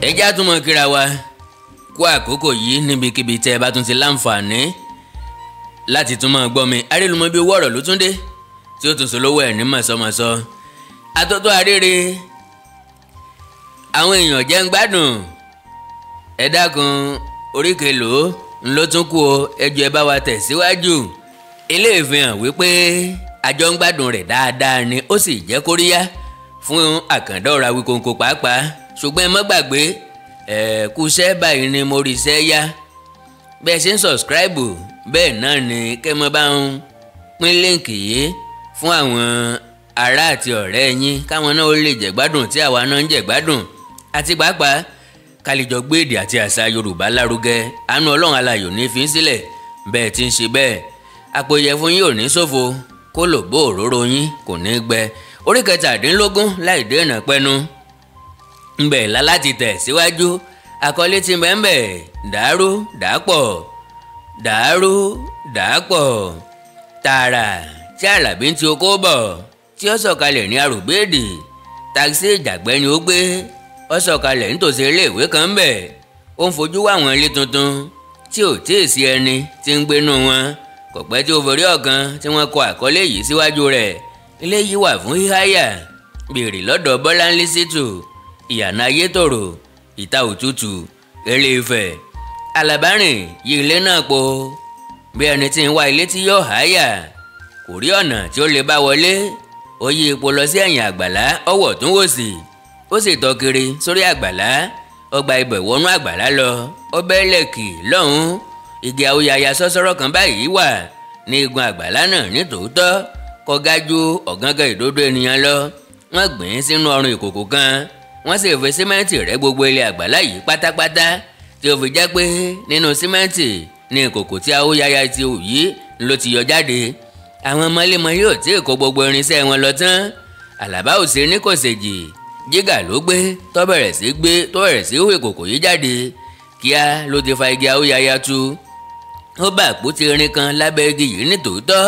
Ẹ já tún mọ kíra wa kó àkókò yìí níbikíbi tẹ́ ẹ bá tún ti láǹfààní láti tún máa gbọ́ mi. Arélùmọ́ bí owó ọ̀rọ̀ ló tún dé tí ó tún sọ lówó ẹ̀ ní mọ̀sọ́mọ̀sọ́. Atótó arére, àwọn èèyàn jẹ́ ń gbádùn. Ẹ dákun, oríkèé lò ó ń ló tún kú o, ẹ jọ̀ọ́ ẹ bá wa tẹ̀ síwájú. Eléyìí fi hàn wípé àjọ ń gbádùn rẹ̀ dáadáa ni, ó sì jẹ́ kóríyá fún Àkàndá ọ̀rọ̀ Awíkonko pàápàá. Ṣùgbọ́n ẹ má gbàgbé, ẹ kúṣẹ́ báyìí ni mo rí iṣẹ́ yá. Bẹ́ẹ̀ ṣe ń subscribe, bẹ́ẹ̀ náà ni kẹ́ mọ́ bá ń pín link yìí fún àwọn ará àti ọ̀rẹ́ yín, káwọn náà ó lè jẹ̀gbádùn tí àwa náà ń jẹ̀gbádùn, àti pàápàá ká lè jọ gbé èdè àti àṣà Yorùbá lárugẹ. Àánú Ọlọ́run alayò ní fi ń sílẹ̀ bẹ́ẹ̀ tí ń ṣe bẹ́ẹ̀. Àpò ìyẹ̀fun yín ò ní ṣòfò, kó lò bó òróró yín kò ní gbẹ. Orí 17 láì dènà pẹ́nu ńbẹ̀ la láti tẹ̀ síwájú. Àkọlé tí bẹ́ẹ̀ dàrú dàpọ̀, dàrú dàpọ̀. Tààrà tí Àlàbí ń ti oko bọ̀ tí ó sọ̀kalẹ̀ ní arùgbéèdì, takisí ìjàgbẹ́ ni ó gbé. Ó sọ̀kalẹ̀ nítòsí iléèwé kan ńbẹ̀. Ó ń fojú wá àwọn ilé tuntun tí ò tíì sí ẹni tí ń gbénú wọn. Kò pẹ́ tí ó forí ọ̀kan tí wọ́n kọ àkọlé yìí síwájú rẹ̀. Ilé yìí wà fún híháyà, béèrè lọ́dọ̀ Bọ́láńlé Sítù, ìyànà Ayétòrò, ìta òtútù, Ilé Ifẹ̀. Àlàbá rìn yí ilé náà po bí ẹni tí ń wá ilé tí yóò háyà. Kò rí ọ̀nà tí ó lè bá wọlé. Ó yí ipò lọ sí ẹ̀yìn àgbàlá, ọwọ́ tún wò sí, ó sì tọ́ kiri sórí àgbàlá. Ó gba ibẹ̀ wọnú àgbàlá lọ, ó bẹ́lẹ̀kì lọ́hùn. Igi awuyaya sọ́sọ́rọ́ kan báyìí wà ní igun àgbàlá náà ní tòótọ́, kò ga ju ọ̀gángan ìdodo ènìyàn lọ. Wọ́n gbìn ín sínú ọrùn ìkòkò kan, wọ́n sì fi símẹ́ǹtì rẹ́ gbogbo ilé àgbàlá yìí pátápátá, tí ó fi jẹ́ pé nínú símẹ́ǹtì ní ìkòkò tí awuyaya ti hù yìí ló ti yọ jáde. Àwọn mọ́lẹ́mọ́lẹ́ ò tí ì kó gbogbo irinṣẹ́ wọn lọ tán. Àlàbá ò sí ní kò ṣèjì, jígà ló gbé tó bẹ̀rẹ̀ sí gbé tó bẹ̀rẹ̀ sí hù ìkòkò yìí jáde. Kíá ló ti fa igi awuyaya tu. Ó bá àpótí irin kan lábẹ́ igi yìí ní tòótọ́.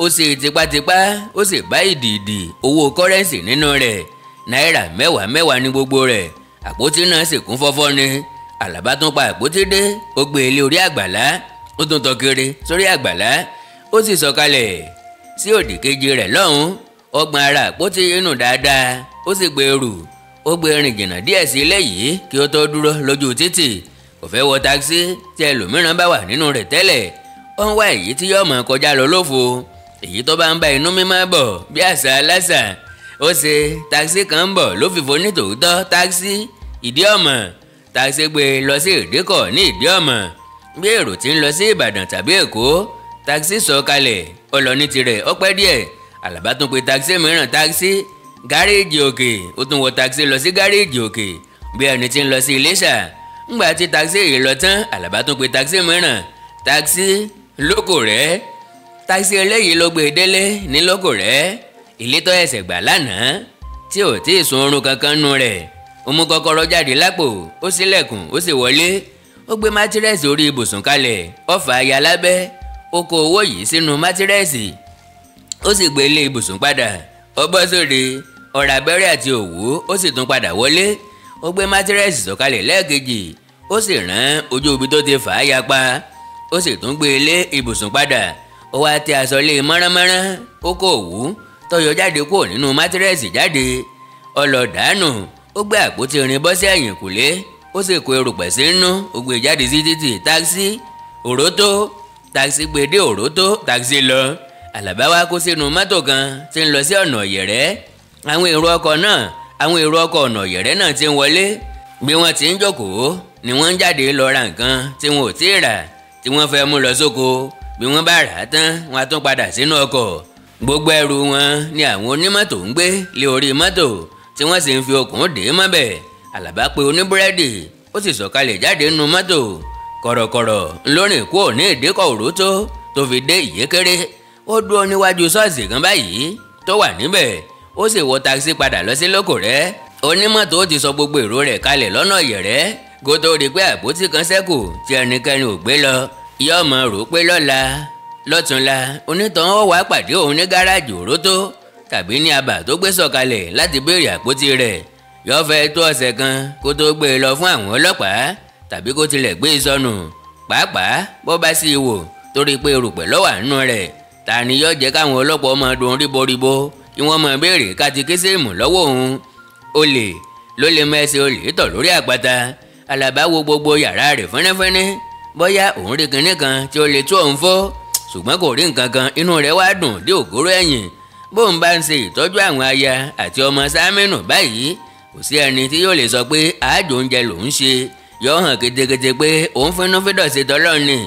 Ó sì tipátipá, ó sì bá ìdìdì owó kọ́rẹ́ǹsì nínú rẹ̀. Náírà 10 mẹ́wàá ní gbogbo rẹ̀. Àpótí náà sì kún fọ́fọ́ ni. Àlàbá tún pa àpótí dé, ó gbé ilé orí àgbàlá, ó tún tọ́ kiri sórí àgbàlá, ó sì sọ̀kalẹ̀ sí òdì kejì rẹ̀ lọ́hùn. Ó gbọn ara àpótí inú dáadáa, ó sì gbé rù, ó gbé rìn jìnnà díẹ̀ sí ilé yìí kí ó tó dúró lójú títì. Kò fẹ́ wọ takisí tí ẹlòmíràn bá wà nínú rẹ̀ tẹ́lẹ̀. Ó ń wá èyí tí yóò mọ̀ kọjá lọ lófo, èyí tó bá ń bá inú mímọ́ bọ̀ bí àṣà aláṣà. Ó ṣe takisí kan ń bọ̀ ló fìfo ní tòótọ́. Takisí ìdí ọ̀mọ̀, takisí gbé lọ sí ìdíkọ̀ ní ìdí ọ̀mọ̀. Bí èrò tí ń lọ sí Ìbàdàn tàbí Èkó, takisí sọ kalẹ̀, ó lọ ní tirẹ̀. Ó pẹ́ díẹ̀, Àlàbá tún pe takisí mìíràn, takisí gáréèjì òkè. Ó tún wọ takisí lọ sí gáréèjì òkè bí ẹni tí ń lọ sí Iléṣà. Ńgbà tí takisí yìí lọ tán, Àlàbá tún pe takisí mìíràn, takisí lóko rẹ̀. Takisí eléyìí ló gbé délé ní lóko rẹ̀, ilé tó ẹsẹ̀ gbà lánàá tí ò tí ì sun oorun kankan nù rẹ̀. Ó mú kọ́kọ́rọ́ jáde lápò, ó ṣílẹ̀kùn, ó sì wọlé. Ó gbé mátírẹ́sì orí ibùsùn kalẹ̀, ó fà á ya lábẹ́, ó kó owó yìí sínú mátírẹ́sì, ó sì gbé ilé ibùsùn padà. Ó bọ́ sóde, ó ra abẹ́rẹ́ àti òwú, ó sì tún padà wọlé. Ó gbé mátírẹ́sì sọ̀kalẹ̀ lẹ́ẹ̀kejì, ó sì rán ojú ibi tó ti fà á ya pa, ó sì tún gbé ilé ibùsùn padà. Ó wá tẹ́ aṣọ lé mọ́ránmọ́rán, ó kó òwú tó yọ jáde kúrò nínú mátírẹ́sì jáde, ó lọ dànù. Ó gbé àpótí irin bọ́ sí ẹ̀yìnkùlé, ó sì kó erùpẹ̀ sínú, ó gbé jáde sí títì. Takisí òrótó, takisí gbé dé òrótó, takisí lọ. Àlàbá wá kó sínú mọ́tò kan tí ń lọ sí ọ̀nà Ọ̀yẹ̀rẹ́. Àwọn èrò ọkọ̀ náà, àwọn èrò ọkọ̀ ọ̀nà Ọ̀yẹ̀rẹ́ náà ti ń wọlé. Bí wọ́n ti ń jókòó ni wọ́n ń jáde lọ ra nǹkan tí wọn ò tí ì rà tí wọ́n fẹ́ mú lọ sóko. Bí wọ́n bá rà á tán, wọ́n á tún padà sínú ọkọ̀. Gbogbo ẹrù wọn ni àwọn onímọ́tò ń gbé lé orí mọ́tò tí wọ́n sì ń fi okùn dè é mọ́bẹ̀. Àlàbá pe oníbúrẹ́dì, ó sì sọ̀kalẹ̀ jáde nínú mọ́tò. Kọ̀rọ̀kọ̀rọ̀ ńlọrìn kúrò ní ìdíkọ̀ òrótó tó fi dé Ìyékéré. Ó dúró níwájú ṣọ́ọ̀ṣì kan báyìí tó wà níbẹ̀, ó sì wọ takisí padà lọ sí Lókòrẹ́. Onímọ́tò ti sọ gbogbo èrò rẹ̀ kalẹ̀ lọ́nà Ọ̀yẹ̀rẹ́ kó tó rí pé àpótí kan ṣẹ́kù tí ẹnikẹ́ni ò gbé lọ. Yóò mọ̀ rò pé lọ́la lọ́túnla onítàn ó wá pàdé òun ní gáràjì òrótó tàbí ní abà tó gbé sọ̀kalẹ̀ láti béèrè àpótí rẹ̀. Yóò fẹ́ tó ọ̀sẹ̀ kan kó tó gbé e lọ fún àwọn ọlọ́pàá tàbí kó tilẹ̀ gbé e sọnù. Pàápàá bó bá sì wò torí pé erùpẹ̀ ló wà nínú rẹ̀, ta ni yóò jẹ́ káwọn ọlọ́pàá máa dùn ríboríbo kí wọ́n máa béèrè katikísímù lọ́wọ́ òun? Olè ló lè mẹ́sẹ̀ olè tọ̀ lórí àpáta. Àlàbá wo gbogbo yàrá rẹ̀ fẹ́nẹ́fẹ́nẹ́ bóyá òun rí kinní kan tí ó lè tú òun fọ́, ṣùgbọ́n kò rí nǹkan kan. Inú rẹ̀ wá dùn dé ògóró ẹ̀yìn. Bóun bá ń ṣe ìtọ́jú àwọn aya àti ọmọ Sámínù báyìí, kò sí ẹni tí yóò lè sọ pé àájò oúnjẹ lòún ṣe. Yóò hàn ketekete pé òun fínú fídọ̀ ṣe tọ́lọ́ ni.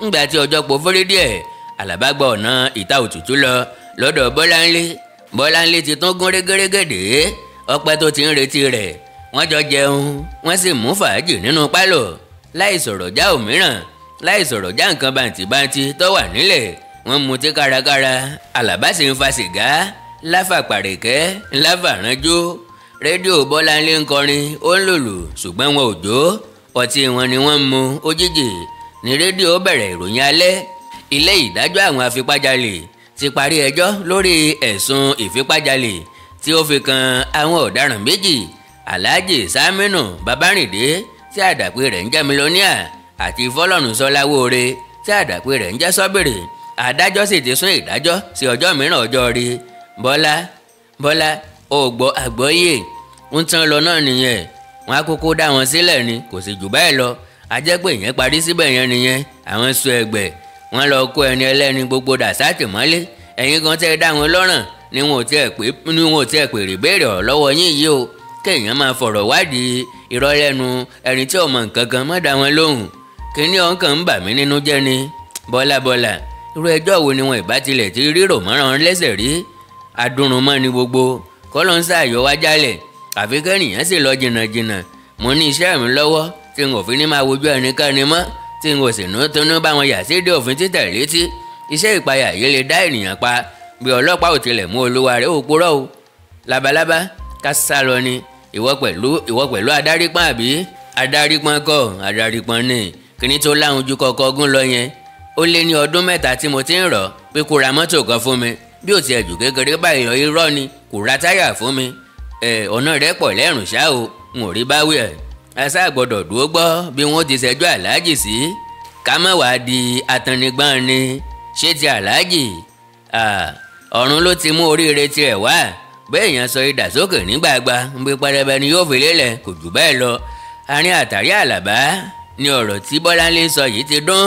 Ńgbà tí ọjọ́ po fórí díẹ̀, Àlàbá gba ọ̀nà ìta òtútù lọ lọ́dọ̀ Bọ́láńlé. Bọ́láńlé ti tún gún régérégèdè, ọpẹ́ tó ti ń retí rẹ̀. Wọ́n jọ jẹun, wọ́n sì mú fàájì nínú pálọ̀ láì sọ̀rọ̀ já òmíràn, láì sọ̀rọ̀ já nǹkan bàǹtìbàǹtì tó wà nílẹ̀. Wọ́n mutí kárakára, Àlàbá sì ń fa sìgá láfàpàrẹ̀kẹ́ láfàránjó. Rédíò Bọ́láńlé ń kọrin, ó ń lòlù, ṣùgbọ́n wọn ò jó. Ọtí wọn ni wọ́n ń mu. Òjijì ní rédíò bẹ̀rẹ̀ ìròyìn alẹ́. Ilé ìdájọ́ àwọn afipájalè ti parí ẹjọ́ lórí ẹ̀sùn ìfipájalè tí ó fi kan àwọn ọ̀daràn méjì, Alhaji Saminu Babárìndé tí àdàpè rẹ̀ ń jẹ́ mílíọ̀nìà àti Fọlọ́runṣọláwóore tí àdàpè rẹ̀ ń jẹ́ Sọ́bìrì. Adájọ́ sì ti sún ìdájọ́ sí ọjọ́ mìíràn ọjọ́ rí. Bọ́lá Bọ́lá ò gbọ́ àgbọ́yé ń tán lọ náà nìyẹn. Wọn á kúkú dá wọn sílẹ̀ ni, kò sì jù báyìí lọ. A jẹ́ pé ìyẹn parí síbẹ̀ yẹn nìyẹn. Àwọn sọ ẹgbẹ́ wọn lọ kó ẹni ẹlẹ́ni gbogbo dàsáàtì mọ́lé. Ẹ̀yin kan tẹ́ ẹ dá wọn lọ́rùn ni wọn ò tiẹ̀ pèrè béèrè ọ̀rọ̀ lọ́wọ́ yín yìí o. Kéèyàn máa fọ̀rọ̀ wádìí irọ́ lẹ́nu ẹni tí ò mọ nǹkan kan, má dá wọn lóhùn. Kíní ọ̀nkàn ń bà mí nínú jẹ́ ni. Bọ́lá Bọ́lá, irú ẹjọ́ wo ni wọn ìbá tilẹ̀ ti rírò mọ́ràn lẹ́sẹ̀ rí? Adúrúnmọ́ ni gbogbo kọ́lọ́ ń ṣàyọ̀ wá jálẹ̀, àfi kẹ́nìyàn sì lọ jìnnàjìnnà. Mo ní iṣẹ́ mi lọ́wọ́ tí n ò fi ní máa wojú ẹnikẹ́ni mọ́, tí n ò sì ní tónú bá wọn yà sí dé òfin títẹ̀ létí. Iṣẹ́ ìpayà yìí lè dá ènìyàn pa bí ọlọ́pàá ò tilẹ̀ mú olúwa rẹ̀ ó purọ́ o. Labalábá ká sá lọ ni. Ìwọ pẹ̀lú adarípọ́n àbí? Adarípọ́n kọ́, adarípọ́n ni. Kíní tó láhùn ju kọ̀ọ̀kan ogún lọ yẹn. Ó lé ní ọdún 3 tí mo ti ń rọ̀ pé kó ra mọ́tò kan fún mi. Bí ò tiẹ̀ jù kékeré báyìí lọ, irọ́ ni, kò ra táyà fún mi. Ọ̀nà rẹ̀ pọ̀ lẹ́rùn ṣá o, n ò rí báwí ẹ̀. Àṣà gbọ́dọ̀ dúró gbọ́ bí wọ́n ti ṣẹjọ́ Aláàjì sí. Ká má wàá di atanigbọ́n ni. Ṣé ti Aláàjì? Ọ̀run ló ti mú oríire tiẹ̀ wá. Bẹ́ẹ̀ yẹn sọ idà sókè nígbàgbà, ń bí pẹlẹbẹ ni yóò fi lélẹ̀, kò jù bẹ́ẹ̀ lọ. Àárín àtàrí Àlàbá ni ọ̀rọ̀ tí Bọ́láńlé sọ yìí ti dún.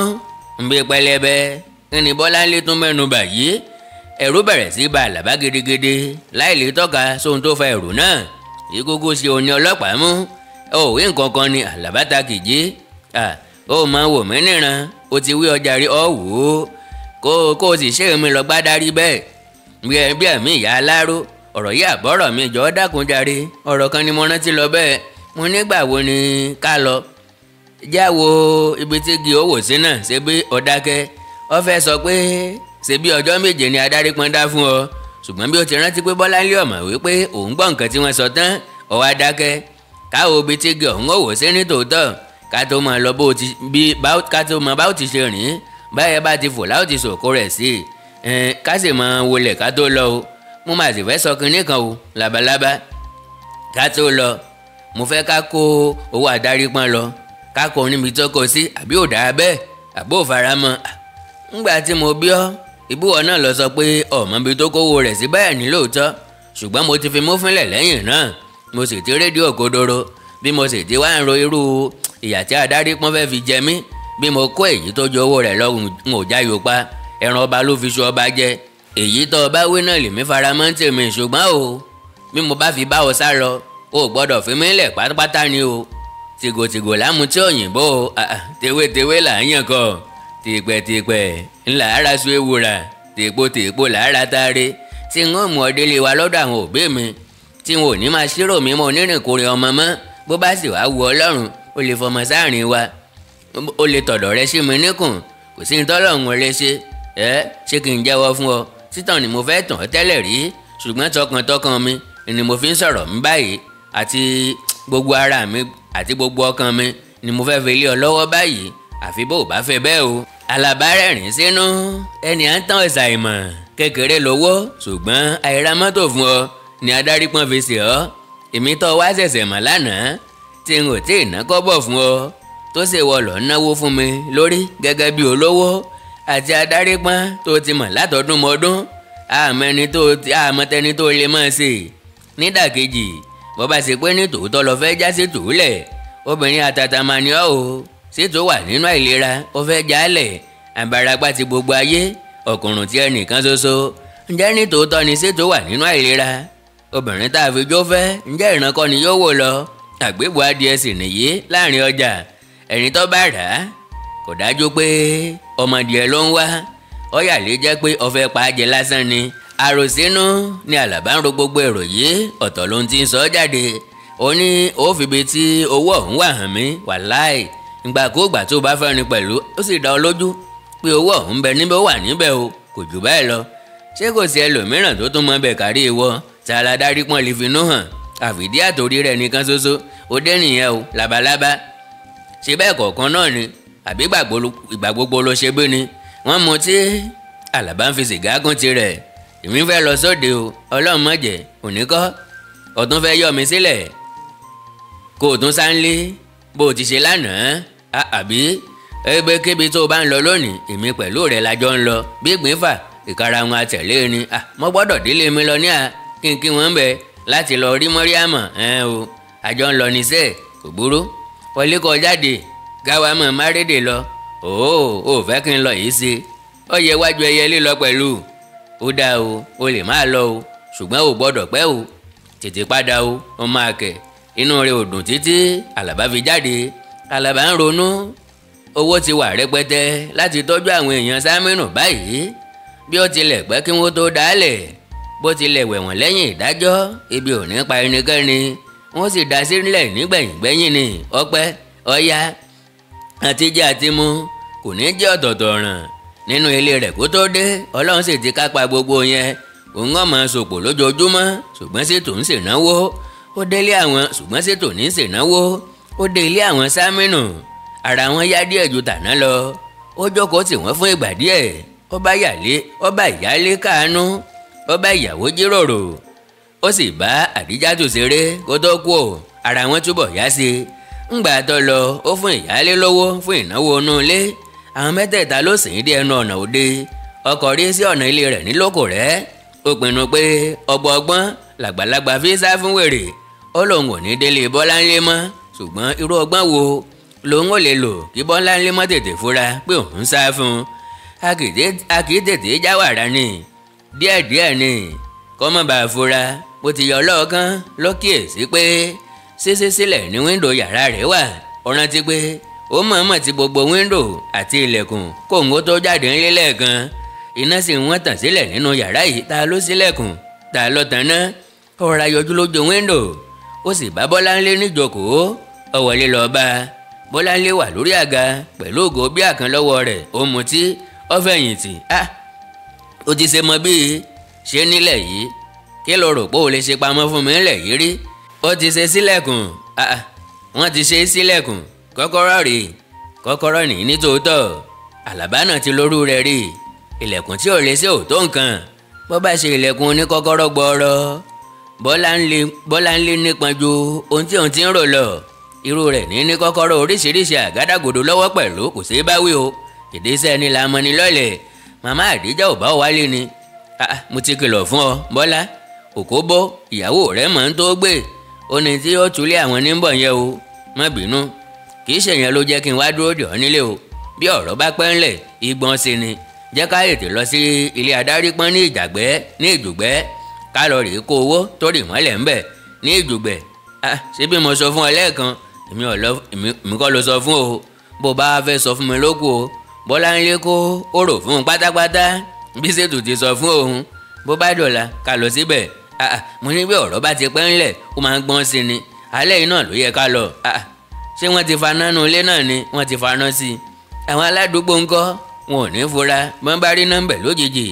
Ń bí pẹlẹbẹ ni Bọ́láńlé tún mẹ́nu bà yìí. Ẹ̀rù bẹ̀rẹ̀ sí bà Àlàbá gidigidi láì lè tọ́ka sóhun tó fa ẹ̀rù náà. Ìkókó ṣe òní ọlọ́pàá mú. Ó wí nǹkan kan ni Àlàbá ta kìjí. Ó máa wò mí níran, ó ti wí ọjà rí, ọ wò ó. Kó o sì ṣe mi lọ gbádárí bẹ́ẹ̀. Bí ẹ̀mí ìyá aláró, ọ̀rọ̀ yìí àbọ̀rọ̀ mi jọ̀ọ́ dákun jàre. Ọ̀rọ̀ kan ni mo rántí lọ bẹ́ẹ̀. Mo nígbà wo ni ká lọ? Já wo ibi tí igi owó sí náà, ṣe bí ọ̀dákẹ́. Ó fẹ́ sọ pé ṣe bí ọjọ́ 7 ni adarí pọn dá fún ọ. Ṣùgbọ́n bí ó ti rántí pé Bọ́láńlé ọ̀mọ̀ wípé òun gbọ́ nǹkan tí wọ́n sọ tán, ó wá dákẹ́. Káwo ibi tí igi ọ̀hún òwò sí ní tòótọ́, ká tó mọ lọ bó ti bí ká tó mọ bá ó ti ṣe rìn. Báyẹn bá ti fò láò ti sòkó rẹ̀ sí i. Ká sì mọ wọlé ká tó lọ o. Mo máa sì fẹ́ sọ kinní kan o, labalábá. Ká tó lọ, mo fẹ́ ká kó owó adarí pọ́n lọ. Ká kó níbi tó kọ sí, àbí ò dáa bẹ́ẹ̀, àbó ò fara mọ́. Ńgbà tí mo bí ọ́, ìbúwọ̀ náà lọ sọ pé ọ̀mọ ibi tó kówó rẹ̀ sí bẹ́ẹ̀ ní lóòótọ́. Ṣùgbọ́n mo ti fi mú fínlẹ̀ lẹ́yìn náà. Mo sì ti rédíò kodoro. Bí mo sì ti wá ń ro irú ìyà tí adarí pọ́n fẹ́ fi jẹ mí. Bí mo kó èyí tó ju owó rẹ̀ lọ, n ò jáyò pa. Ẹran ọba ló fi ṣu ọba jẹ. Èyí tó ọba wí náà lèmi fara mọ́ ń tèmi, ṣùgbọ́n o, bí mo bá fi bá ọ sá lọ, o ò gbọ́dọ̀ fi mí lẹ̀ pátápátá ni o. Tìgòtìgò lámú tí òyìnbó, tewétewé là ń yàn kọ. Tìpẹ̀tìpẹ̀ ńlá ara su ewúrà, tèpo-tèpo là ara taare. Tí n ó mú ọ délé wa lọ́dọ̀ àwọn òbí mi, tí n ò ní máa ṣírò mi mọ́ onírìnkùnrin ọmọ mọ́. Bó bá sì wá wu Ọlọ́run, ó lè fọmọ sáàrin wa, ó lè tọ̀dọ̀ rẹ sí mi níkùn. Kò sí ní tọ́lọ́run ò lè ṣe. Ṣé kí n jẹ́wọ́ fún ọ? Títàn ni mo fẹ́ tàn ọ́ tẹ́lẹ̀ rí, ṣùgbọ́n tọkàntọkàn mi ni mo fi ń sọ̀rọ̀ mi báyìí, àti gbogbo ara mi àti gbogbo ọkàn mi ni mo fẹ́ fi lé ọ lọ́wọ́ báyìí, àfi bó o bá fẹ́ bẹ́ẹ̀ o. Àlàbá rẹ̀rìn sínú, ẹni à ń tán ẹ̀sà ìmọ̀ kékeré lówó, ṣùgbọ́n àìra mọ́tò fún ọ ni adarí pọ́n fi ṣe ọ́. Èmi tó wá ṣẹ̀ṣẹ̀ mọ̀ lánàá tí n ò tí ì ná kọ́bọ̀ fún ọ, tó ṣe wọ lọ náwó fún mi lórí gẹ́gẹ́ bí olówó àti adarí pọ́n tó ti mọ̀ látọdún mọ́dún. Àmọ́tẹni tó lè máa ṣe. Nídàkejì bó bá ṣe pé ní tòótọ́ lọ fẹ́ já sí tòólẹ̀, obìnrin àtàtà máa ní ọ́ o, ṣètò wà nínú àìlera ó fẹ́ jálẹ̀ àbárapá ti gbogbo ayé ọkùnrin tí ẹnìkan ṣoṣo. Ǹjẹ́ ní tòótọ́ ni ṣètò wà nínú àìlera? Obìnrin tá a fi jó fẹ́ ǹjẹ́ ìrànkọ́ ni yóò wò lọ? Àgbébọ̀ adìẹ sì nìyí láàrin ọjà, ẹni tó bá rà á kò dájú pé ọmọdìẹ ló ń wá, ó yà lè jẹ́ pé ó fẹ́ pa á jẹ lásán ni. Àròsínú ni Àlàbá ń ro gbogbo èrò yìí, ọ̀tọ̀ ló ń ti ń sọ jáde. Ó ní ó fìbi tí owó ọ̀hún wà hàn mí, wàláì ìgbàkúùgbà tó bá fẹ́ ni pẹ̀lú ó sì dá ọ lójú pé owó ọ̀hún bẹ níbẹ̀, ó wà níbẹ̀ o, kò jù báyìí lọ. Ṣé kò sí ẹlòmíràn tó tún mọ bẹ̀ kárí ìwọ tí aládarí pọ́n lè finú hàn? Àfìdí àtòrí rẹ̀ nìkan ṣoṣo ó dé nìyẹn o, labalábá. Ṣe bẹ́ẹ̀ kọ̀ọ̀kan náà ni àbí ìgbà gbogbo ló ṣe bí ni? Wọ́n mu tí Àlàbá ń fi sìgá gún tirẹ̀. Èmi fẹ́ lọ sóde o, Ọlọ́run má jẹ́, òní kọ́ ọ̀tún fẹ́ yọ mi sílẹ̀ kó o tún sáńlé bó o ti ṣe lánàá. Àbí ebékébi tó o bá ń lọ lónìí, èmi pẹ̀lú rẹ̀ la jọ ń lọ bí ìgbín fà ìkara wọn àtẹ̀lé ni. Mo gbọ́dọ̀ délé mi lọ ní à kí n kí wọ́n bẹ̀ láti lọ rí Mọ́ríàmọ̀. Ẹ̀ o, àjọ ń lọ níṣẹ́, kò burú. Wọlé kọ jáde gáwa mọ̀ márédè lọ. Òó ò fẹ́ kí n lọ yìí ṣe, ó yẹ wájú ẹyẹlé lọ pẹ̀lú. Ó dáa o, o lè máa lọ o, ṣùgbọ́n o gbọ́dọ̀ pẹ́ o, tètè padà o, ó máa kẹ̀. Inú rẹ̀ ò dùn títí Àlàbá fi jáde. Àlàbá ń ronú, owó ti wà rẹpẹtẹ láti tọ́jú àwọn èèyàn Sámínù báyìí. Bí ó tilẹ̀ pẹ́ kí wọ́n tó dálẹ̀, bó tilẹ̀ wẹ̀wọ̀n lẹ́yìn ìdájọ́, ibi ò ní pa ẹnikẹ́ni, wọ́n sì dá sílẹ̀ nígbẹ̀yìngbẹ́yìn ni. Ọpẹ́ ọ̀ya àtijọ́ àti mu kò ní jẹ́ ọ̀tọ̀ọ̀tọ̀ ọ̀ràn nínú ilé rẹ̀ kó tó dé. Ọlọ́run sì ti kápá gbogbo yẹn, òun ọmọ sòpò lójoojúmọ́, ṣùgbọ́n ṣètò ń ṣènáwó. Ó délé àwọn, ṣùgbọ́n ṣètò ní ṣènáwó. Ó dé ilé àwọn Sámínù, ara wọn yá díẹ̀ ju tàná lọ. Ó jókòó tì wọ́n fún ìgbà díẹ̀, ó bá yàlé, ó bá ìyálé káàánú, ó bá ìyàwó jíròrò, ó sì bá Àdíjátù ṣeré kó tó kú ò. Ara wọn túbọ̀ yá sí i. Ńgbà tó lọ, ó fún ìyálé lówó fún ìnáwó inú ilé. Àwọn mẹ́tẹ̀ẹ̀ta ló sìn dé ẹnu ọ̀nà òde. Ọkọ̀ rí sí ọ̀nà ilé rẹ̀ nílòkò rẹ̀. Ó pinnu pé ọgbọ́n làgbàlagbà fi sá fún wèrè. Ó lòun ò ní délé Bọ́láńlé mọ́, ṣùgbọ́n irú ọgbọ́n wo lòun ò lè lò kí Bọ́láńlé mọ́ tètè fura pé òun sá fún un? A kì í tètè jáwàrà ni, díẹ̀díẹ̀ ni kọ́ mọ́ bá a fura. Bó ti yọ lọ́ọ̀kan ló kíyèsí pé ṣíṣí sílẹ̀ ní wíńdò yàrá rẹ̀ wà. Ó rántí pé ó mọ̀ọ́mọ̀ ti gbogbo wíńdò àti ilẹ̀kùn kóun ó tó jáde ńlé lẹ́ẹ̀kan. Iná sì wọ́n tàn sílẹ̀ nínú yàrá yìí. Ta ló ṣílẹ̀kùn? Ta ló tanná? Ó ra yọjú lójú wíńdò, ó sì bá Bọ́láńlé níjókòó. Ó wọlé lọ bá a. Bọ́láńlé wà lórí àga pẹ̀lú ògo bí àkàn lọ́wọ́ rẹ̀, ó mutí, ó fẹ̀yìntì. Ó ti ṣe mọ bíi ṣé nílẹ̀ yìí? Kí lo rò pé o lè ṣe pamọ́ fún mi nílẹ̀ yìí rí? Ó ti ṣe sílẹ̀kùn. Wọ́n ti ṣe sílẹ̀kùn. Kọ́kọ́rọ́ rèé, kọ́kọ́rọ́ nìyí ní tòótọ́. Àlàbá náà ti lórú rẹ̀ rí. Ilẹ̀kùn tí ò lè ṣe òótọ́ nǹkan, bó bá ṣe ilẹ̀kùn oníkọ́kọ́rọ́ gbọ́ọ́rọ́. Bọ́láńlé nípọn ju ohun tí òun ti ń rò lọ. Irú rẹ̀ ní ní kọ́kọ́rọ́ oríṣiríṣi àgádágodo lọ́wọ́ pẹ̀lú, kò ṣeé bá wí o. Ìdísẹ́ ni la mọ ni lọ́lẹ̀. Màmá Àdíjà ò bá ọ wálé ni. Mo ti kìlọ̀ fún ọ Bọ́lá, òkóbó ìyàwó rẹ̀ mọ̀ ń tó gbé. Ó ní tí ó túlé àwọn níbọ̀ yẹn o, má bínú. Kì í ṣe yẹn ló jẹ́ kí n wá dúró dè ọ́ nílé o. Bí ọ̀rọ̀ bá pẹ́ ńlẹ̀, igbọ́n sí ni. Jẹ́ ká ètè lọ sí ilé adarí pọ́n ní Ìjàgbẹ́ ní Ìjùgbẹ́, ká lọ rèé kó owó tó rì mọ́lẹ̀ ńbẹ̀ ní Ìjùgbẹ́. Ṣé bí mo sọ fún ọ lẹ́ẹ̀kan, èmi kọ́ ló sọ fún o. Bó bá fẹ́ sọ fún mi lókù o. Bọ́láńlé kó ó rò fún un pátápátá bí ṣètò ti sọ fún òun. Bó bá dọ̀la ká lọ síbẹ̀. Mo ní bí ọ̀rọ̀ bá ti pẹ́ ńlẹ̀, ó máa ń gbọ́n sí ni. Alẹ́ yìí náà ló yẹ ká lọ. Ṣé wọ́n ti faná nu ilé náà ni? Wọ́n ti faná sí i. Àwọn aládùúgbò ńkọ́? Wọn ò ní fura bọ́n bá rí nọ́mbẹ̀ lójijì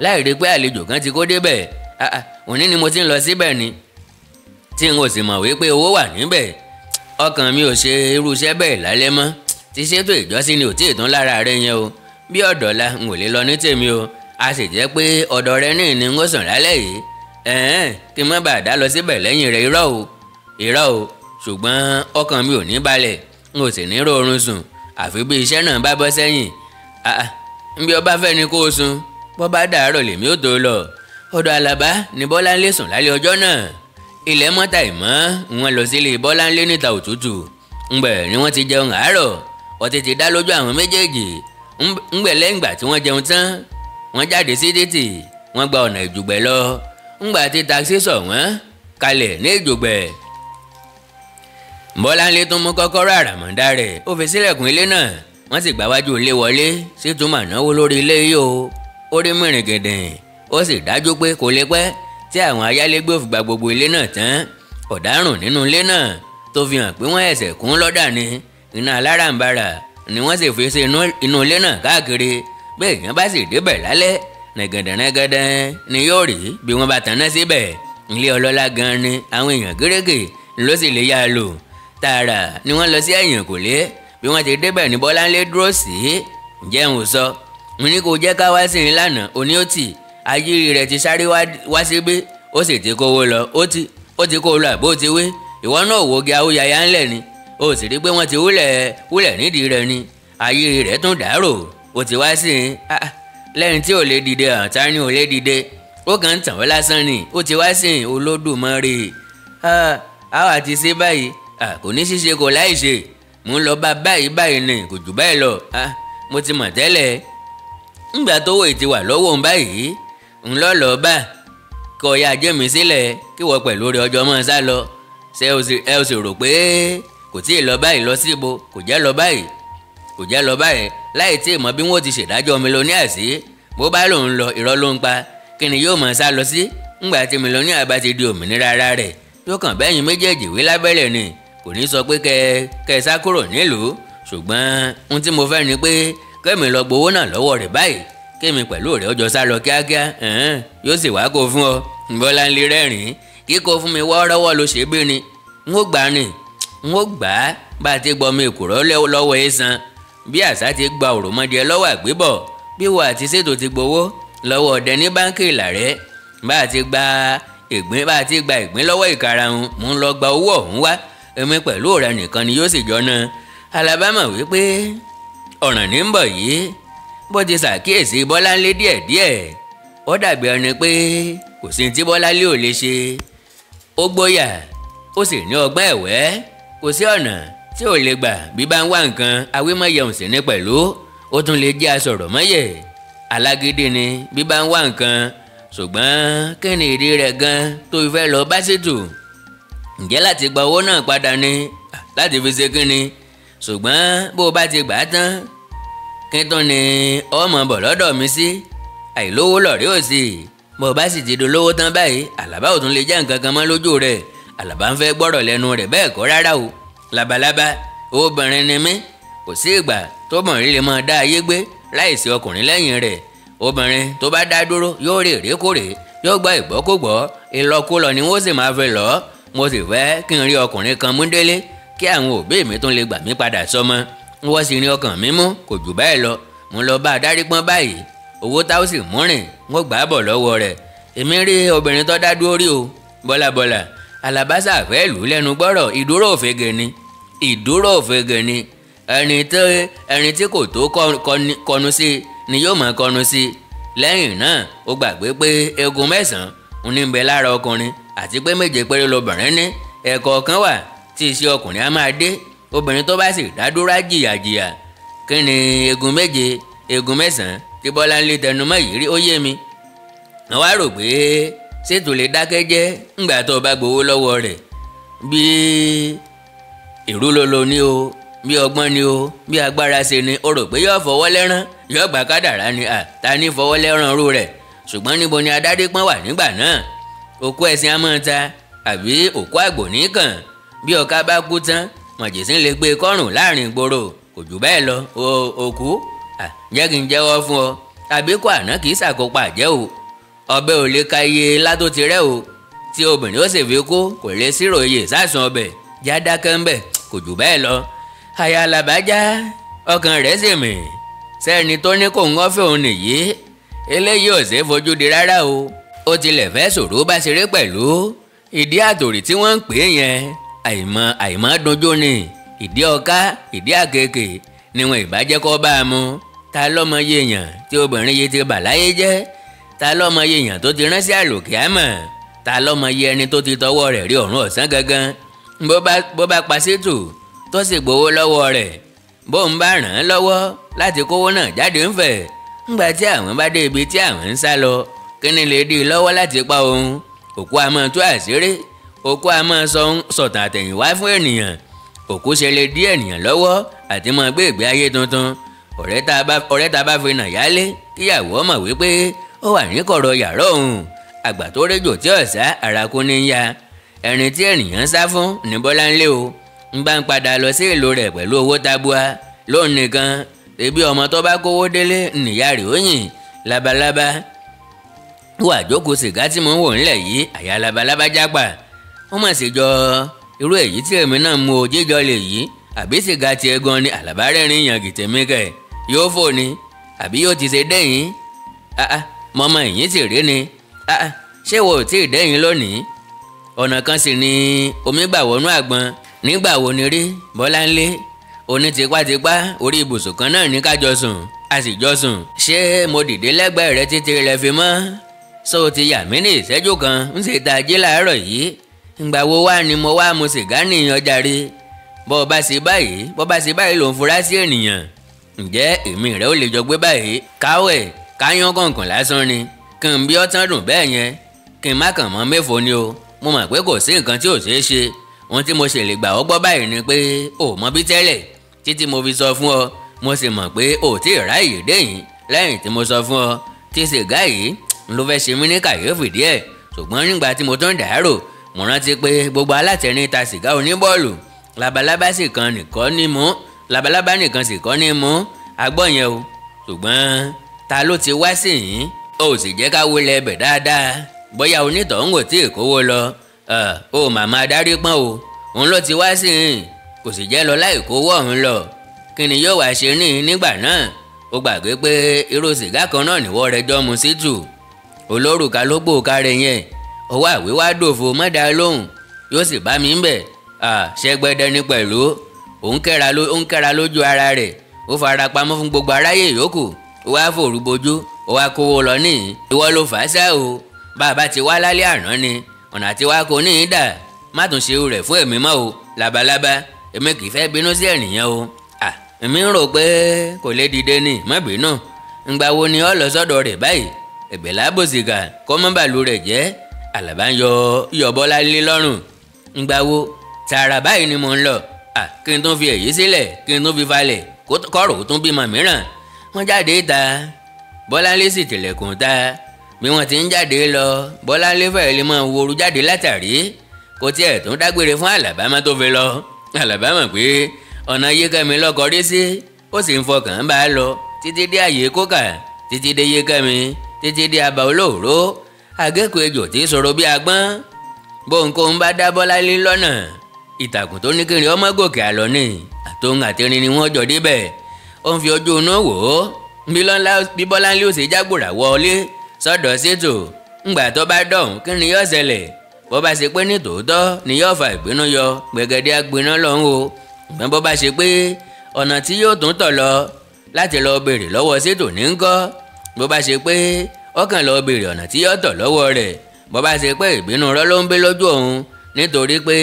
láì rí pé àlejò kan ti kó débẹ̀. Òní ni mo ti ń lọ síbẹ̀ ni, tí n ò sì mọ̀ wípé owó wà níbẹ̀. Ọkàn mi ò ṣe irú iṣẹ́ bẹ́ẹ̀ lálẹ́ mọ́. Ti ṣètò ìjọsìn ni ò tí ì tán lára rẹ yẹn o. Bí ọ̀dọ̀la n ò lè lọ ní tèmi o. A sì jẹ́ pé ọ̀dọ̀ rẹ ní ìní ń sùn lálẹ́ yìí. Kí n má bàa dá lọ síbẹ̀ lẹ́yìn rẹ̀, irọ́ o. Irọ́ o, ṣùgbọ́n ọkàn mi ò ní balẹ̀, n ò sì ní rọrùn sùn àfi bí iṣẹ́ náà bá bọ́ sẹ́yìn. Nbí ọba fẹ́ ni kó o sùn, bọ́ bá dàárọ̀ lèmi ò tó lọ. Ọ̀dọ̀ Àlàbá ni Bọ́láńlé sùn lálẹ́ ọjọ́ náà. Ilẹ̀ mọ́ta ìmọ̀ wọn lọ sílé Bọ́láńlé níta òtútù. Ńgbẹ̀ ni wọ́n ti jẹun àárọ̀, ọtí ti dá lójú àwọn méjèèjì. Ńgbẹ̀ lẹ́yìn ìgbà tí wọ́n jẹun tán, wọ́n jáde sí títì, wọ́n gba ọ̀nà Ìjùgbẹ̀ lọ. Ńgbà tí takisí sọ̀ wọ́n kalẹ̀ ní Ìjùgbẹ̀, Bọ́láńlé tún mú kọ́kọ́rọ́ àràmọ̀dá rẹ̀, ó fi sílẹ̀kùn ilé náà. Wọ́n sì gbà wájú ilé wọlé, sí tún mà náwó lórí ilé yìí o. Ó rí mìrìn gẹ̀dẹ̀, ó sì dájú pé kò lè pẹ́ tí àwọn ayálégbé ò fi gba gbogbo ilé náà tán. Ọ̀daràn nínú ilé náà tó fi hàn pé wọ́n ẹ̀sẹ̀ kún lọ́dà ni. Iná alárànbarà ni wọ́n sì fi sí inú ilé náà káàkiri. Bí èèyàn bá sì débẹ̀ lálẹ́, rẹ̀gẹ̀dẹ̀rẹ̀gẹ̀dẹ̀ ni yóò rí bí wọ́n bá tanná síbẹ̀. Ilé ọlọ́lá gan ni àwọn èèyàn gírègè ló sì lè yá a lò. Tààrà ni wọ́n lọ sí ẹ̀yìn kòlé. Bí wọ́n ti débẹ̀ ní Bọ́láńlé dúró sí. Ǹjẹ́ n ò sọ, mo ní kó jẹ́ ká wá sí i lánàá, òní ó tì. Ayírí rẹ̀ ti sáré wá síbí, ó sì ti kówó lọ, ó ti kó lọ àbó ti wé. Ìwọ náà wò gé awúyaya ńlẹ̀ ni, ó sì rí pé wọ́n ti wúlẹ̀ nídìí rẹ̀ ni. Ayírí rẹ̀ tún dàrò, ó ti wá sí i lẹ́yìn tí ò lè dìde, àǹtá ni ò lè dìde, ó kàn ń tàn wọ́n lásán ni. Ó ti wá sí i Olódùmarè. Àwa ti ṣe báyìí, kò ní ṣíṣe kò láì ṣe. Mo ń lọ bá báyìí báyìí ni, kò jù báyìí lọ. Mo ti mọ̀ tẹ́lẹ̀. Ńgbà tó wò ti wà lọ́wọ́ òun báyìí, ń lọ lọ bá kọ ya jẹ́ mi sílẹ̀ kí wọ́n pẹ̀lú orí ọjọ́ mọ́ sá lọ. Ṣé ẹ ò sì rò pé kò tí ì lọ báyìí lọ síbo, kò jẹ́ lọ báyìí, kò jẹ́ lọ báyìí láì tí ì mọ bí wọ́n ti ṣèdájọ́ mílíọ̀nìà sí. Bó bá lòun lọ, irọ́ ló ń pa. Kí ni yóò mọ̀ sá lọ sí? Ńgbà tí mílíọ̀nìà bá ti di òmìnira ara rẹ̀, yóò kàn bẹ́yìn méjèèjì wí lábẹ́lẹ̀ ni. Kò ní sọ pé kẹ sá kúrò nílùú. Ṣùgbọ́n ohun tí mo fẹ́ ni pé kẹ́mi lọ gbowó náà lọ́wọ́ rẹ̀ báyìí, kémi pẹ̀lú rẹ̀ ọjọ́ sá lọ kíákíá, yóò sì wá kó fún ọ. Bọ́láńlé rẹ́rìn-ín, kíkó fún mi wọ́ọ́rọ́wọ́ ló ṣe bí ni. N ó gbà ni, n ó gbà á bá a ti gbọ́ mi èkùrọ́ lọ́wọ́ ẹ̀sán, bí àṣà ti gba òròmọdìẹ lọ́wọ́ àgbébọ̀, bí wọ́n àti ṣètò ti gbowó lọ́wọ́ ọ̀dẹ ní báńkì ìlàrẹ́, bá a ti gba ìgbín, bá a ti gba ìgbín lọ́wọ́ ìkarahun, mò ń lọ gba owó ọ̀hún wá. Èmi pẹ̀lú rẹ̀ nìkan ni yóò sì jọ náà. Àlàbá mọ̀ wípé ọ̀ràn ní ń bọ̀ yìí. Bó ti ṣàkíyèsí Bọ́láńlé díẹ̀díẹ̀, ó dàbí ẹni pé kò sí tí Bọ́láńlé ò lè ṣe. Ó gbóyà, ó sì ní ọgbọ́n ẹ̀wẹ́, kò sí ọ̀nà tí ò lè gbà bí bá ń wá nǹkan. Awímọ̀yẹ̀hùn sí ní pẹ̀lú, ó tún lè jẹ́ aṣọ̀rọ̀mọ́yẹ̀. Alágídí ni bí bá ń wá nǹkan. Ṣùgbọ́n kí ni ìdí rẹ̀ gan tó fi fẹ́ lọ bá ṣètò? Ǹjẹ́ láti gba owó náà padà ni, láti fi ṣe kí ni? Ṣùgbọ́n bó o bá ti gbà á tán, kí tún ni ọmọ bọ̀ lọ́dọ̀ mi sí? Àìlówó lọ̀rí ò sí. Bó o bá sì ti dolówó tán báyìí, Àlàbá ò tún lè jẹ́ nǹkan kan mọ́ lójú rẹ̀. Àlàbá ń fẹ́ gbọ́rọ̀ lẹ́nu rẹ̀ bẹ́ẹ̀ kọ́ rárá o. Labalábá, obìnrin ni mí, kò sí ìgbà tóbìnrin lè máa dá ayé gbé láìsí ọkùnrin lẹ́yìn rẹ̀. Obìnrin tó bá dá dúró yóò rè rékòrè, yóò gba ìgbọ́kògbọ́, ìlọkulọ ni wọ́n sì máa fi lọ́. Mo sì fẹ́ kí n rí ọkùnrin kan mú délé kí àwọn òbí mi tún lè gbà mí padà sọmọ. Wọ́n sì rin ọkàn mi mú, kò jù báyìí lọ. Mo lọ bá adarí pọ́n báyìí, owó tá ó sì mú rìn, wọ́n gbà á bọ̀ lọ́wọ́ rẹ̀. Èmi rí obìnrin tó dá dúró rí o. Bọ́lábọ́lá, Àlàbá sàfẹ́ lù ú lẹ́nu gbọ́rọ̀. Ìdúró òfegè ni, ìdúró òfegè ni. Ẹni tí kò tó kọnu sí ni yóò máa kọnu sí. Lẹ́yìn náà ó gbàgbé pé eegun mẹ́sàn-án ń ní bẹ lára ọkùnrin àti pé méje péré lobìnrin ní. Ẹ̀kọ́ kan wà tí iṣẹ́ ọkùnrin á máa dé, obìnrin tó bá sì dádúrà jìyàjìyà. Kí ni eegun méje, eegun mẹ́sàn-án tí Bọ́láńlé tẹnumọ́ yìí rí? Ó yé mi. Wọ́n wá rò pé ṣètò lè dákẹ́ jẹ́ ńgbà tó bá gbowó lọ́wọ́ rẹ̀. Bí ìrúlolo ni o, bí ọgbọ́n ni o, bí agbára ṣe ni, ó rò pé yóò fọwọ́ lẹ́rán, yóò gbà kádàrá ni. Ta ní fọwọ́ lẹ́rán rú rẹ̀? Ṣùgbọ́n níbo ni adarí pọ́n wà nígbà náà? Òkú ẹṣin á máa ta àbí òkú àgbò nìkan. Bí ọ̀ka bá kú tán, mọ̀jẹ̀sín lè gbé kọ́rùn láàrin ìgboro, kò jù bẹ́ẹ̀ lọ. Òkú jẹ́ kí n jẹ́wọ́ fún ọ, àbíkú àná kì í ṣàkópa àjẹ́ o. Ọbẹ̀ ò lè ka iye látó ti rẹ́ o, tí obìnrin ó sì fi kú kò lè sírò iye ìsásùn ọbẹ̀. Já dákẹ́ ń bẹ̀, kò jù bẹ́ẹ̀ lọ. Àyà Àlàbá já, ọkàn rẹ̀ sì mì. Sẹ́ni tó ní kò ń ọ́fẹ́ òun nìyí, eléyìí ò ṣeé fojú di rárá o. Ó tilẹ̀ fẹ́ ṣòro bá ṣeré pẹ̀lú ìdí àtòrí tí wọ́n ń pè é yẹn. Àìmọ̀ àìmọ̀ dunjú ni ìdí ọ̀ká ìdí àkekè ni wọn ìbá jẹ́ kó bá a mu. Ta lọ́mọ yéèyàn tí obìnrin yìí ti bà láyé jẹ́? Ta lọ́mọ yéèyàn tó ti ránṣẹ́ àlòkè àmọ̀? Ta lọ́mọ yé ẹni tó ti tọwọ́ rẹ̀ rí ọ̀run ọ̀sán gangan? Bó bá pa Ṣítù tó sì gbowó lọ́wọ́ rẹ̀, bó ń bá ràn án lọ́wọ́ láti kówó náà jáde ńfẹ̀, ńgbà tí àwọn bá dé ibi tí àwọn ń sá lọ, kí ni lè dí i lọ́wọ́ láti pa òun? Òkú a máa tú àṣírí, òkú a máa sọ̀tàn àtẹ̀yìnwá fún ènìyàn. Òkú ṣe lè dí ènìyàn lọ́wọ́ àti máa gbé ìgbé ayé tuntun. Ọ̀rẹ́ tá a bá fi nà yálé kíyàwó mọ̀ wípé ó wà ní kọ̀rọ̀ yàrá òun. Àgbà tó réjò tí ọ̀sá àràkú ní ya. Ẹni tí ènìyàn ń sá fún ní Bọ́láńlé o. Ń bá ń padà lọ sí ìlú rẹ̀ pẹ̀lú owó tabua lóun nìkan. Ebi ọmọ tó bá kówó délé nìyá rẹ̀ ó yìn. Labalábá wà jókòó sìgá tí mò ń wò ńlẹ̀ yìí, àyà labalábá jápa. Wọ́n mọ̀ sí jọ irú èyí tí èmi náà mú o jíjọ lè yí. Àbí sìgá tiẹ̀ gan ni Àlàbá rẹ́rìn yàn gìtẹ̀mí kẹ̀ yóò fò ni àbí yóò ti ṣe dẹ́yìn? Mọ́mọ́ ìyín sì rí ni. Ṣé wo ò tí ì dẹ́yìn lónìí? Ọ̀nà kan sì ni omi gbà wọnú àgbọn. Nígbà wo ni rí Bọ́láńlé? Oní tipátipá orí ibùsùn kan náà ní ká jọ sùn, a sì jọ sùn. Ṣé mo dìde lẹ́gbẹ̀ẹ́ rẹ títí rẹ fi mọ́? Ṣó ti yà mí ní ìṣẹ́jú kan ń ṣe ta jí láàárọ̀ yìí? Ìgbà wo wá ni mo wá mu sìgá nìyàn jàre? Bọ́ bá ṣe báyìí, bọ́ bá ṣe báyìí ló ń fura sí ènìyàn. Ǹjẹ́ èmi rẹ ó lè jọ gbé báyìí? Káwẹ̀ káyán kọ̀ọ̀kan lásán ni. Kí n bí ọ́ tán dùn bẹ́ẹ̀ yẹn, kí n má kàn mọ́ mẹ́fọ́ ni o. Mo mọ̀ pé kò sí nǹkan tí ò ṣeé ṣe. Ohun tí mo ṣe lè gbà ọ́ gbọ́ báyìí ni pé o mọ bí tẹ́lẹ̀ títí mo fi sọ fún ọ. Mo sì mọ̀ pé o tí ì ráàyè déyìn lẹ́yìn tí mo sọ fún ọ. Tí sìgá yìí ló fẹ́ ṣe mí ní kàyéfì díẹ̀. Ṣùgbọ́n nígbà tí mo tún dàárò, mo rántí pé gbogbo alátẹ̀rín ta sìgá oníbọ́ọ̀lù. Labalábá sì kan nìkan ní mú, labalábá nìkan sì kọ́ ní mú. Agbọ́ yẹn o. Ṣùgbọ́n ta ló ti wá sí yín? O sì jẹ́ ká wọlé ẹbẹ̀ dáadáa. Bóyá onítọ̀hún kò tí ì kówó lọ. O màmá adarí pọ́n o. Òun ló ti wá sí yín, kò sì jẹ́ lọ láì kówó ọ̀hún lọ. Kí ni yóò wá ṣe ní nígbà náà? Ó gbàgbé pé irú sìgá kan náà níwọ́ rẹ jọ́ mu Ṣítù. Olórùka ló gbòòka rẹ̀ yẹn. Ọwọ́ àwíwá dòfo mọ́dà lóhùn, yóò sì bá mi ń bẹ̀. Ṣẹ́gbẹ́dẹ́ ní pẹ̀lú. Òun kẹ́ra lójú ara rẹ̀. Ó fara pamọ́ fún gbogbo aráyé yòókù. Ó wá fòrú bojú, ó wá kówó lọ níyìn. Ìwọ ló fà á sá o. Bàbá ti wá lálẹ́ àná ni ọ̀nà àti wá kò ní í dà. Má tún ṣe rẹ̀ fún èmi mọ́ o. Labalábá, èmi kì í fẹ́ bínú sí ènìyàn o. Èmi ń rò pé kò lè dìde ni, má bínú. Ǹgbà wo ni ọ lọ sọ́dọ̀ rẹ̀ báyìí? Ẹ̀bẹ̀ lábòsíkà kọ́ mọ́ bàlú rẹ̀ jẹ́. Àlàbá ń yọ Bọ́láńlé lọ́rùn. Ǹgbà wo? Tààrà báyìí ni mò ń lọ. Kí n tún fi èyí sílẹ̀, kí n tún fi falẹ̀, kọ́rò tún bímọ mìíràn. Wọ́n jáde ta. Bọ́láńlé sì tilẹ̀kùn ta. Bí wọ́n ti ń jáde lọ, Bọ́láńlé fẹ́ẹ́ lè máa woru jáde látàrí. Kò tiẹ̀ tún dágbére fún Àlàbá má tó fi lọ. Àlàbá mọ̀ pé ọ̀nà Yékẹ́mi lọ́kọ rí sí, ó sì ń fọkàn bá a lọ títí dé àyè kókà, títí dé Yékẹ́mi, títí dé abà olóòró. Àgékù ejò tí sọ̀rọ̀ bí agbọ́n. Bóńkóń bá dá Bọ́láńlé lọ́nà, ìtàkùn tó ní kiri ọmọ gòkè àlọ́ ni àtòun àtẹrin ni wọ́n jọ débẹ̀. Ó ń fi ojú inú wò ó bí Bọ́láńlé ó ṣe jágbòrà wọlé sọ́dọ̀ Ṣítù. Ńgbà tó bá dọ̀hún kí ni yóò ṣẹlẹ̀? Bó bá ṣe pé ní tòótọ́ ni yóò fa ìbínú yọ, gbẹ̀gẹ̀dẹ̀ agbiná lọ́hún o. Ṣùgbọ́n bó bá ṣe pé ọ̀nà tí yóò tún tọ̀ lọ láti lọ béèrè lọ́wọ́ Ṣítù ní ń kọ́, bó bá ṣe pé ọkàn lọ béèrè ọ̀nà tí yóò tọ̀ lọ́wọ́ rẹ̀, bó bá ṣe pé ìbínú rọ́ ló ń gbé lójú òun nítorí pé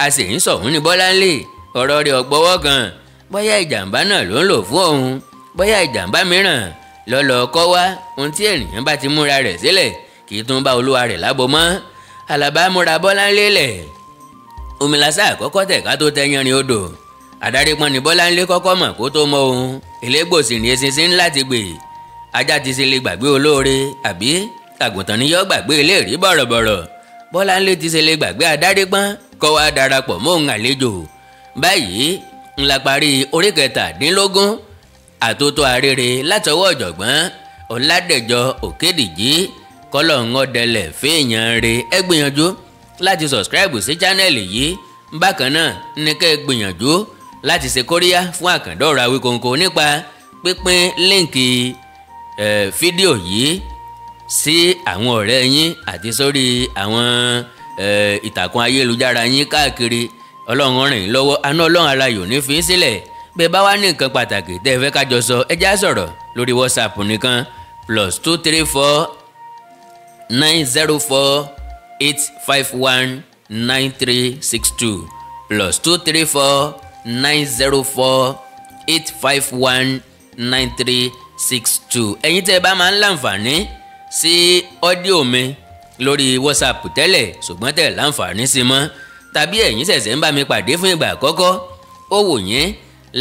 a sì ń sọ̀hún ní Bọ́láńlé, ọ̀rọ̀ rẹ̀ ọ̀gbọ́wọ́ kan. Bóyá ìjàmbá náà ló ń lò fún òun, bóyá ìjàmbá mìíràn lọ́lọ́ kọ́ wá. Ohun tí ènìyàn bá ti múra rẹ̀ sílẹ̀ kì í tún bá olúwa rẹ̀ lábo mọ́. Àlàbá múra Bọ́láńlé lẹ̀. Omilasa àkọ́kọ́ tẹ̀ ká tó tẹ yanrìn odò. Adarí pọ́n ní Bọ́láńlé kọ́kọ́ mọ̀ kó tó mọ òun. Elégbòsì ní eṣinṣin láti gbè. Ajá ti ṣe lè gbàgbé olóore, àbí àgùntàn ni yóò gbàgbé eléèrí bọ̀rọ̀bọ̀rọ̀. Bọ́láńlé ti ṣe lè gbàgbé adarí pọ́n kọ́ wa darapọ̀ mọ́ òun àlejò. Báyìí ńlá parí orí 17 àtótó arére látọwọ́ ọ̀jọ̀gbọ́n Ọládẹ̀jọ Òkèdìjí. Kọ́lọ̀ ń ọ̀dẹlẹ̀ fẹ́ẹ̀yàn re. Ẹ gbìyànjú láti subscribe sí chánẹ́ẹ̀lì yìí. Bákan náà ní kẹ́ ẹ gbìyànjú láti ṣe kóríyá fún Àkàndọ̀rọ̀ Awíkonko nípa pínpín líǹkì fídíò yìí sí àwọn ọ̀rẹ́ yín àti sórí àwọn ìtàkùn ayélujára yín káàkiri. Ọlọ́run ràn yín lọ́wọ́, àánú Ọlọ́run alayò ní fi í sílẹ̀. Bẹ́ẹ̀ bá wá ní nǹkan pàtàkì tẹ́ ẹ fẹ́ ká jọ sọ, ẹ já sọ̀rọ̀ lórí WhatsApp nìkan, +234 904 851 9362, +234 904 851 9362. Ẹ̀yin tẹ́ ẹ bá máa ń láǹfààní sí audio mi lórí WhatsApp tẹ́lẹ̀, ṣùgbọ́n tẹ́ ẹ láǹfààní sí mọ́, tàbí ẹ̀yin ṣẹ̀ṣẹ̀ ń bá mi pàdé fún ìgbà àkọ́kọ́, ó wù yín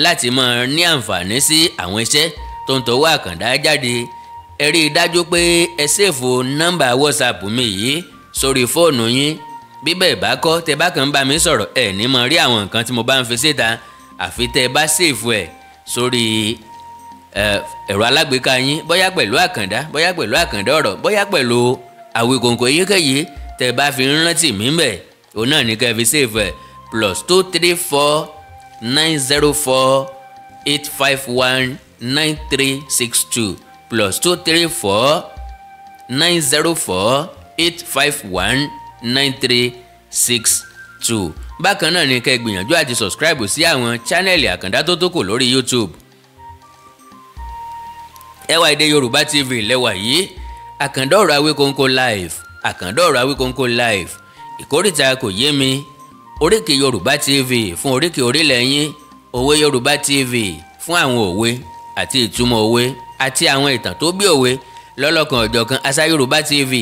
láti máa ní àǹfààní sí àwọn iṣẹ́ tó ń tọwọ́ Àkàndá jáde, ẹ rí i dájú pé ẹ save nọ́mbà WhatsApp mi yìí sórí fóònù yín. Bí bẹ́ẹ̀ bá kọ́, tẹ́ bá kàn ń bá mi sọ̀rọ̀, ẹ ní mọ̀ rí àwọn nǹkan tí mo bá ń fi síta, àfi tẹ́ bá save ẹ̀ sórí ẹ̀rọ alágbèéká yín, bóyá pẹ̀lú Àkàndá, bóyá pẹ̀lú Àkàndá ọ̀rọ̀, bóyá pẹ̀lú Àwíkòǹkò, èyíkéyìí tẹ́ bá fi ń rántí mi bẹ̀, òun náà ní kẹ́ fi save ẹ̀, +234 904 851 9362, +234 904 851 9362. Bákan náà ni kẹ́ gbìyànjú àti subscribe sí àwọn channel Àkàndá tó tó kù lórí YouTube. Ẹwà Èdè Yorùbá TV lẹ́wà yìí, Àkàndá ọ̀rọ̀ Awíkonko live, Àkàndá ọ̀rọ̀ Awíkonko live, Ìkórìtà kò yé mi, Oríkì Yorùbá TV fún oríkì orílẹ̀ yín, Òwe Yorùbá TV fún àwọn òwe àti ìtumọ̀ òwe àti àwọn ìtàn tó bí òwe lọ́lọ́kan ọ̀jọ̀kan, Àṣà Yorùbá TV,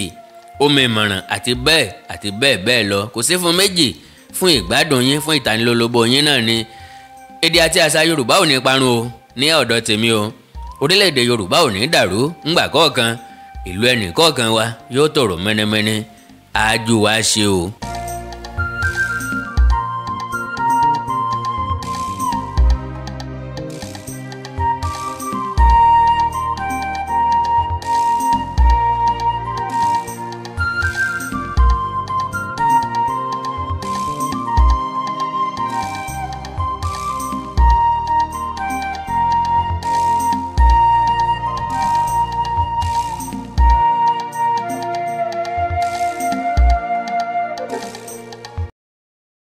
Omi Ìmọ̀ràn àti bẹ́ẹ̀ àti bẹ́ẹ̀ bẹ́ẹ̀ lọ. Kò sí fún méjì, fún ìgbádùn yín, fún ìtanilólobó yín náà ni. Èdè àti àṣà Yorùbá ò ní parun o ní ọ̀dọ̀ tèmi o. Orílẹ̀-èdè Yorùbá ò ní dàrú ńgbà kọ̀ọ̀kan. Ìlú ẹnì kọ̀ọ̀kan wa yóò tòrò mẹ́nẹ́mẹ́nẹ́. Àájú wa ṣe o.